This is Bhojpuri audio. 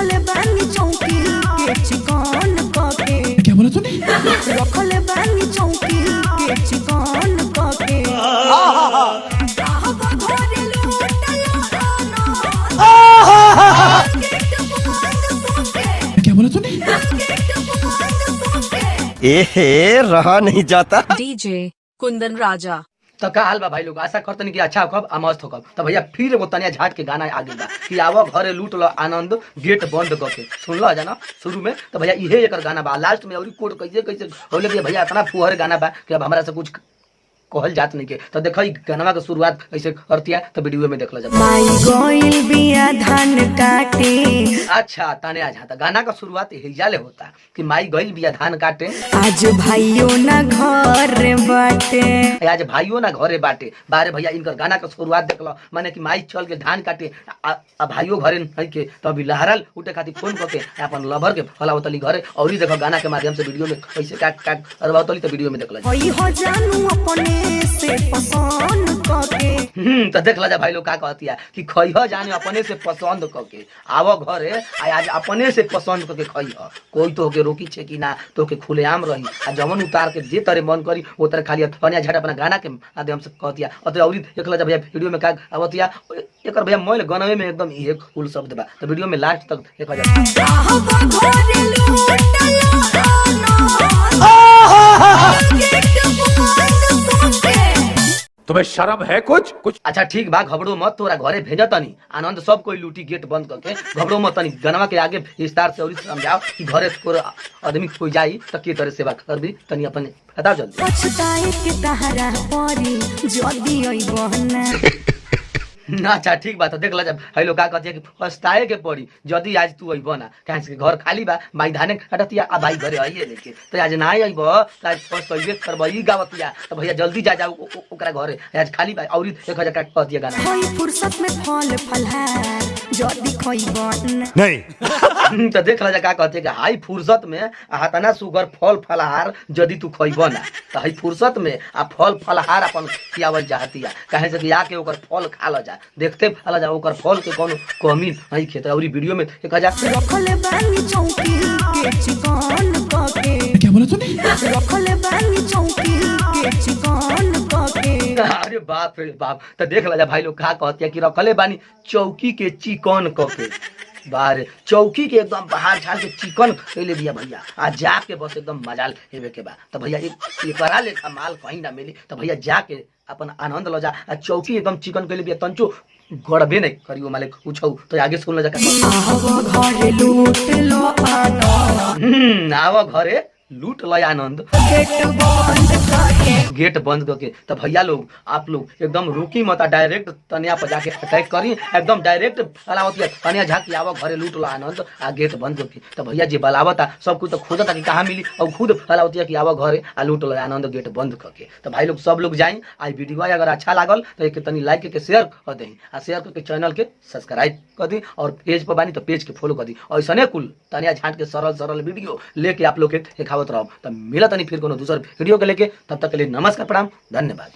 रखले बानी चौकी के चिकन कके। क्या बोला तूने? रखले बानी चौकी के चिकन कके। आहो घरे लूटल आनंद। गेट बंद कके। क्या बोला तूने? गेट बंद कके। एहे, रहा नहीं जाता। DJ Kundan Raja. तो का हाल बा भाई लोग? आशा करतनी कि अच्छा होखब आ मस्त होखब। तो भैया फिर एगो तनिया झाट के गाना आ गइल बा कि आवो घरे लूट लो आनंद गेट बंद करके। सुनलो जाना शुरू में? तो भैया इहे एकर गाना बा। लास्ट में औरी कोड कैसे कैसे होले कि भैया इतना फुहर गाना बा कि अब हमरा से कुछ कहल जात नहीं के। तो देखो ई गाना के शुरुआत ऐसे करतिया, तो वीडियो में देखल जाता। माई गोइल बिया धान काटे। अच्छा, ताने आ जाता। गाना का शुरुआत हिजा ले होता कि माई गइल बिया धान काटे, आज भाइयों ना घर बाटे। आज भाइयों ना घरे बाटे। बारे भैया, इनकर गाना का शुरुआत देखलो, माने कि माई चल के धान काटे आ भाइयों घरे नहीं के, तो अभी लहरल उठे खातिर फोन करके अपन लभर के फलावतली घरे। और ही देखो गाना के माध्यम से वीडियो में कैसे काट काट करवावतली, तो वीडियो में देखल। होई हो जानू अपने से पसंद कके। तो देख ला जा भाई लोग, का कहती है कि खइह जाने अपने से पसंद करके, आवो घरे आ आज अपने से पसंद करके खइह, कोई तो के रोकी छे कि ना, तो के खुलेआम रही आ जमन उतार के जे तरे मन करी वो तरे खाली। तनिया झाट अपना गाना के माध्यम से कहतिया। अत औरी देख ला जा भैया, वीडियो में का आवतिया एकर भैया मोइल गनवे में एकदम इहे कुल शब्द बा। तो वीडियो में लास्ट तक देखा जा। आहो घरे लूटल आनंद। गेट बंद कके। तुम्हें शर्म है कुछ कुछ? अच्छा ठीक बा, घबरो मत, तोरा घरे भेज तनी, आनंद सब कोई लूटी गेट बंद करके। घबरो मत, तनी गनवा के आगे विस्तार से और समझाओ कि घरे तोर आदमी कोई जाई त के तरह सेवा करबी, तनी अपन बताओ जल्दी। पछताए के तहरा परी जदी अइबहना। अच्छा ठीक बा, तो देख ला जब हेलो का कहतिया कि पछताए के पड़ी जदी आज तू अइब ना, काहे से घर खाली बा, माई धाने काटतिया आ भाई घरे आइए लेके, तो आज ना अइब त आज पछतइबे करबई गावतिया। तो भैया जल्दी जा जाओ ओकरा घरे, आज खाली बा। और एक हजार का कहतिया गाना। होई फुर्सत में फल फलहार जदी खइबहना। नहीं। तो देख ला जा का कहते कि हाई फुर्सत में हाथना सुगर फल फलहार जदी तू खइब ना, तो हाई फुर्सत में आ फल फलहार अपन खियावल चाहतिया, काहे से कि आके ओकर फल खा ल जा, देखते फल जा ओकर फल के कोनो कमी नहीं खेत। और वीडियो में एक हजार। रखले बानी चौकी के चिकन कके। क्या बोला तूने? रखले बानी चौकी के चिकन कके। अरे बाप रे बाप। तो देख ला जा भाई लोग, का कहतिया कि रखले बानी चौकी के चिकन कके। बाहर चौकी के एकदम बाहर झाड़ के चिकन कैले दिया भैया, आ जाके बस एकदम मजाल हेबे के बा। तो भैया एकरा लेखा माल कहीं ना मिली। तो भैया जाके अपन आनंद ल जा, आ चौकी एकदम चिकन कैले बिया, तंचो गड़बे नहीं करियो माले कुछ। तो आगे सुन ल जा का। आहो घरे लूट लो आनंद। आवो घरे लूट ल आनंद। गेट बंद कके। गेट बंद करके। तो भैया लोग, आप लोग एकदम रुकी मत, डायरेक्ट तनिया पर जाके अटैक करी, एकदम डायरेक्ट अलावतिया तनिया झाकी आवो घरे लूट लो आनंद आ गेट बंद करके। तो भैया जी बलावता सब कुछ तो खोजता कि कहाँ मिली, और खुद अलावतिया कि आवो घरे आ लूट लो आनंद गेट बंद करके। तो भाई लोग सब लोग जाई। आ वीडियो अगर अच्छा लागल तो एक तनी लाइक के शेयर कर दही, आ शेयर करके चैनल के सब्सक्राइब कर दी, और पेज पर बानी तो पेज के फॉलो कर दी। ऐसने कुल तनिया झाट के सरल सरल वीडियो लेके आप लोग के देखावत रहब। तो मिला तनी फिर कोनो दूसर वीडियो के लेके, तब तक के लिए नमस्कार, प्रणाम, धन्यवाद।